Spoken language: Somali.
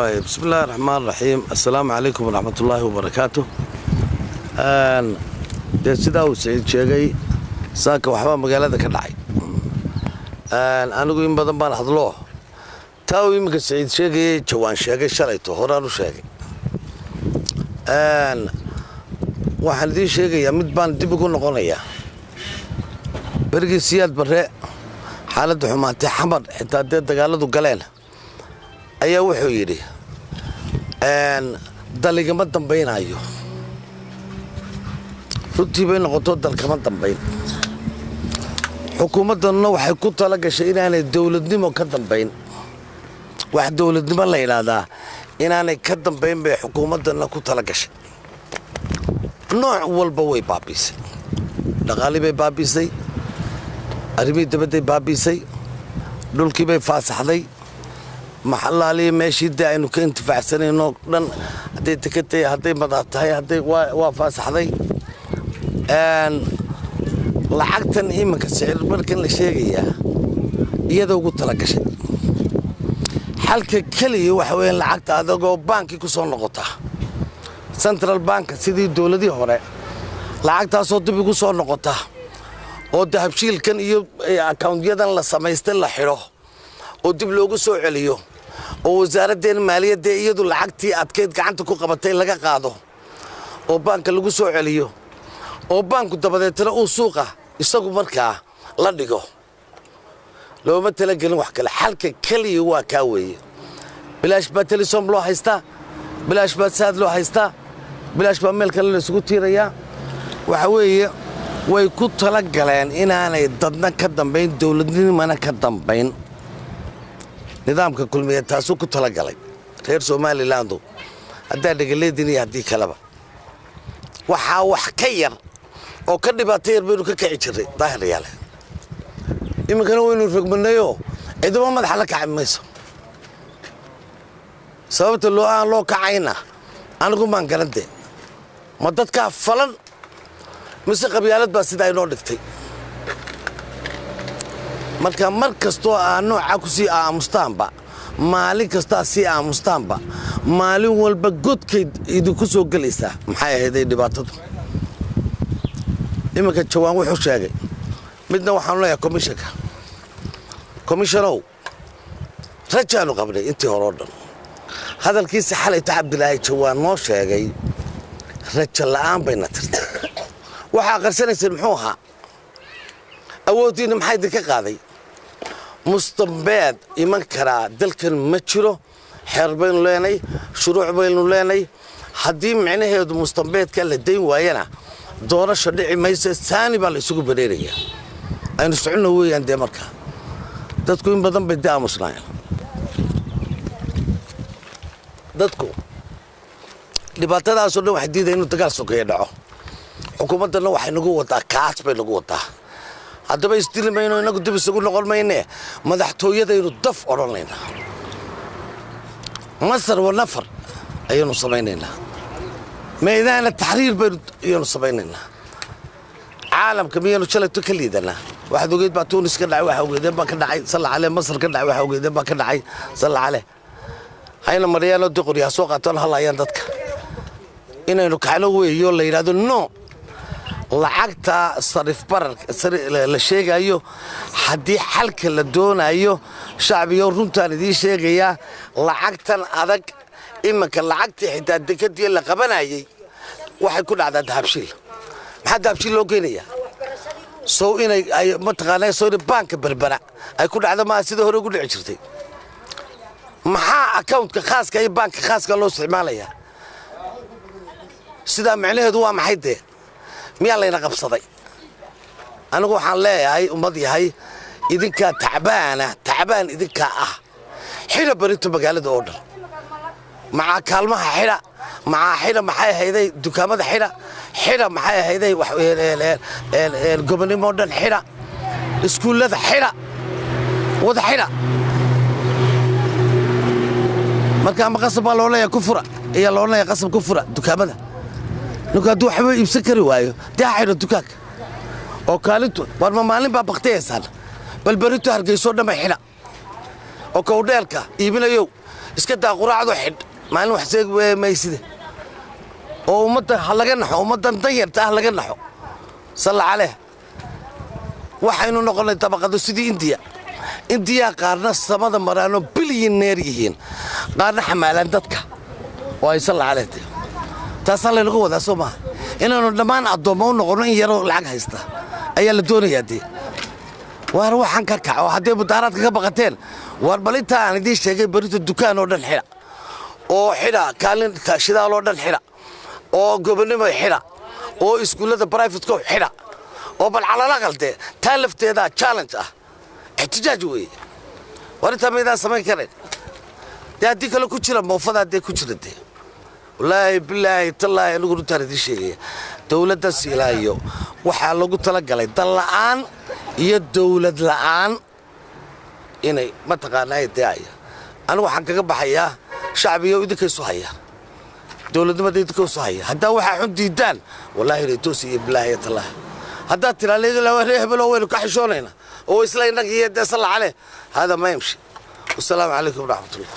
Bismi illahi raxmaan raxiim. Assalaamu calaykum waraxmatullaahi wabarakaatu. Dee sidaa uu Saciid sheegay, saaka waxbaa magaalada ka dhacay. Anigu in badan baan hadlo, taa uu iminka Saciid sheegayay, Jawaan sheegay shalayto, horaan u sheegay. Waxaan idiin sheegayaa mid baan dib ugu noqonayaa. Berigii Siyaad Barre xaaladda xumaantay, Xamar xitaa dee dagaaladu galeen, ayaa wuxuu yidhi daligama dambaynayo. Runtii bay noqoto, dalkama dambayn. Xukuumaddanna waxay ku tala gashay inaanay dowladnimo ka dambayn. Wax dowladnimo la yidhaahdaa inaanay ka dambayn bay xukuumaddanna ku tala gashay. Nooc walba way baabiisay, dhaqaalii bay baabiisay, arrimihii dabadday baabiisay, dhulkii bay faasaxday, maxalaaliya meeshii dee aynu ka intifaacsanayno dhan, hadday tekatay, hadday madax tahay, hadday waa faasaxday. Lacagtan iminka sicir markan la sheegayaa iyada ugu tala gashay. Xalka keliya waxa weeyaan lacagta adagoo baankii ku soo noqota, central banka, sidii dowladihii hore, lacagtaasoo dib ugu soo noqota oo Dahabshiilkan iyo akawuntyadan la samaystay la xidho oo dib loogu soo celiyo, oo wasaaraddeen maaliyadda iyadu lacagtii adkayd gacanta ku qabatay laga qaado oo baanka lagu soo celiyo, oo baanku dabadeetna uu suuqa isagu markaa la dhigo. Looma talagelin wax kale. Xalka keliya waa kaa weeye. Bilaash baa Telesom loo haystaa, bilaash baa Saad loo haystaa, bilaash baa meel kale la isugu tiirayaa. Waxa weeye way ku tala galeen inaanay dadna ka dambayn, dowladnimana ka dambayn. Nidaamka Kulmiye taasuu ku talagalay. Reer Somalilandu, haddaa dhegaleedin iyo haddii kaleba, waxaa wax ka yar oo ka dhibaato yar baynu ka kici jirray Daahiryaale. Iminkana waynu rogmanayoo cidimo madaxa la kaci mayso. Sababta loo aan loo kacayna anigu maan garante. Ma dadkaa falan mise qabyaalad baa sidaa inoo dhigtay? Marka mar kastoo aa noocaa ku sii aamustaanba, maalin kastaa sii aamustaanba, maalin walba godkay idinku soo gelaysaa. Maxay ahayday dhibaatadu? Iminka Jawaan wuxuu sheegay midna. Waxaanu leeyahay komishanka, komishanow, rajaanu qabnay intii hore oo dhan. Hadalkiisa xalayto Cabdilaahi Jawaan noo sheegay rajo la'aan bayna tirtay. Waxaa qarsanayseen muxuu ahaa? Awooddiinna maxaa idinka qaaday? Mustambeed iman karaa dalkan ma jiro. Xeer baynu leenay, shuruuc baynu leenay. Haddii micnaheedu mustambeedka la dayn waayana, doorasho dhici maysa, saani baa la isugu bareerayaa. Aynu soconno weeyaan dee. Markaa dadku in badan bay dee aamusnaayeen. Dadku dhibaatadaasoo dhan waxay diidaya inuu dagaal sokeeye dhaco. Xukuumaddanna waxay nagu wadaa, kaas bay nagu wadaa. Haddaba isdili mayno, innagu dib isugu noqon maynee, madaxtooyadaynu daf odhanaynaa, Masar wa nafar ayaynu samaynaynaa, meedaana taxriir baynu ayaynu samaynaynaa. Caalamka miyaynu shalayto ka liidanaa? Waxaad ogeyd baa Tuunis ka dhacay, waxa ogeydeen baa ka dhacay, salla caleh. Masar ka dhacay, waxa ogeydeen baa ka dhacay, salla caleh. Hayna maryaanoo dee qoryaha soo qaatoon halayaan dadka. Inaynu kacno weeyo, la yidhahdo no lacagta sarif bararka la sheegayo. Haddii xalka la doonayo, shacbiyo, runtaan idiin sheegayaa, lacagtan adag iminka, lacagtii xitaa dekadii la qabanayay waxay ku dhacdaa Dahabshiil. Maxaa Dahabshiil loo geynayaa? Sow inay ay mataqaanaa, sow inay baanka Berbera ay ku dhacdo maaha sidii hore ugu dhici jirtay? Maxaa accountka khaaska iyo baanka khaaska loo isticmaalayaa? Sidaa micnaheedu waa maxay dee? Miyaa layna qabsaday? Anigu waxaan leeyahay, ummad yahay, idinkaa tacbaana, tacbaan idinkaa ah. Xidha barinta magaalada oo dhan, macaa kaalmaha xidha, macaa xidha maxay ahayday dukaamada xidha, xidha maxay ahayday Gobonimo oo dhan xidha, iskuullada xidha, wada xidha. Marka ama qasab baa loo leeyahay ku fura, ayaa loo leeyahay qasab ku fura dukaamada. Ninku hadduu waxba iibsan kari waayo, dee ha xidho dukaanka oo kaalintu. War ma maalin baa baktiyaysaan? Bal berito Hargeysoo dhan bay xidha oo kowdheelka iibinayow Iska daa quraacdo, xidh maalin wax seeg maysida oo ummadda ha laga naxo, ummaddan danyarta ah laga naxo. Salla caleh. Waxaynu noqonnay dabaqado sidii Indiya. Indiya qaarna samada maraanoo bilyaneer yihiin, qaarna xamaalaan dadka oo ay salla caleh. Taasaa laynagu wadaa, soo maaha? Inaannu dhammaan addoommo u noqonno in yaroo lacag haysta ayaa la doonayaa dee. Waar waxaan ka kaco hadday mudaaraadka ka baqateen, waar bal intaa aan idiin sheegay berito dukaan oo dhan xidha, oo xidha kaalin shidaal oo dhan xidha, oo gobonnimo xidha, oo iskuullada private-ka xidha, oo bal calala qaldee taa lafteedaa challenge ah, ixtijaaj weeye. War intaa maydaan samayn karayn dee? Haddii kale ku jira moofadaa dee, ku jira dee. Wallaahi, bilaahi, tallaahi, anigu runtaan idiin sheegaya, dowladda Siilaayo waxaa lagu talagalay dal la'aan iyo dowlad la'aan inay mataqaanaa deaya. Anigu waxaan kaga baxayaa, shacbiga idinka isu haya, dowladnimada idinka isu haya. Haddaa waxaa xun diidaan, wallaahi reetoosi iyo bilaahi tallaahi, haddaad tiraa hebelo waynu ka xishoonayna oo isla innaga iyo dee salla caleh, hada ma yamshi. Wasalaamu calaykum waraxmatullah.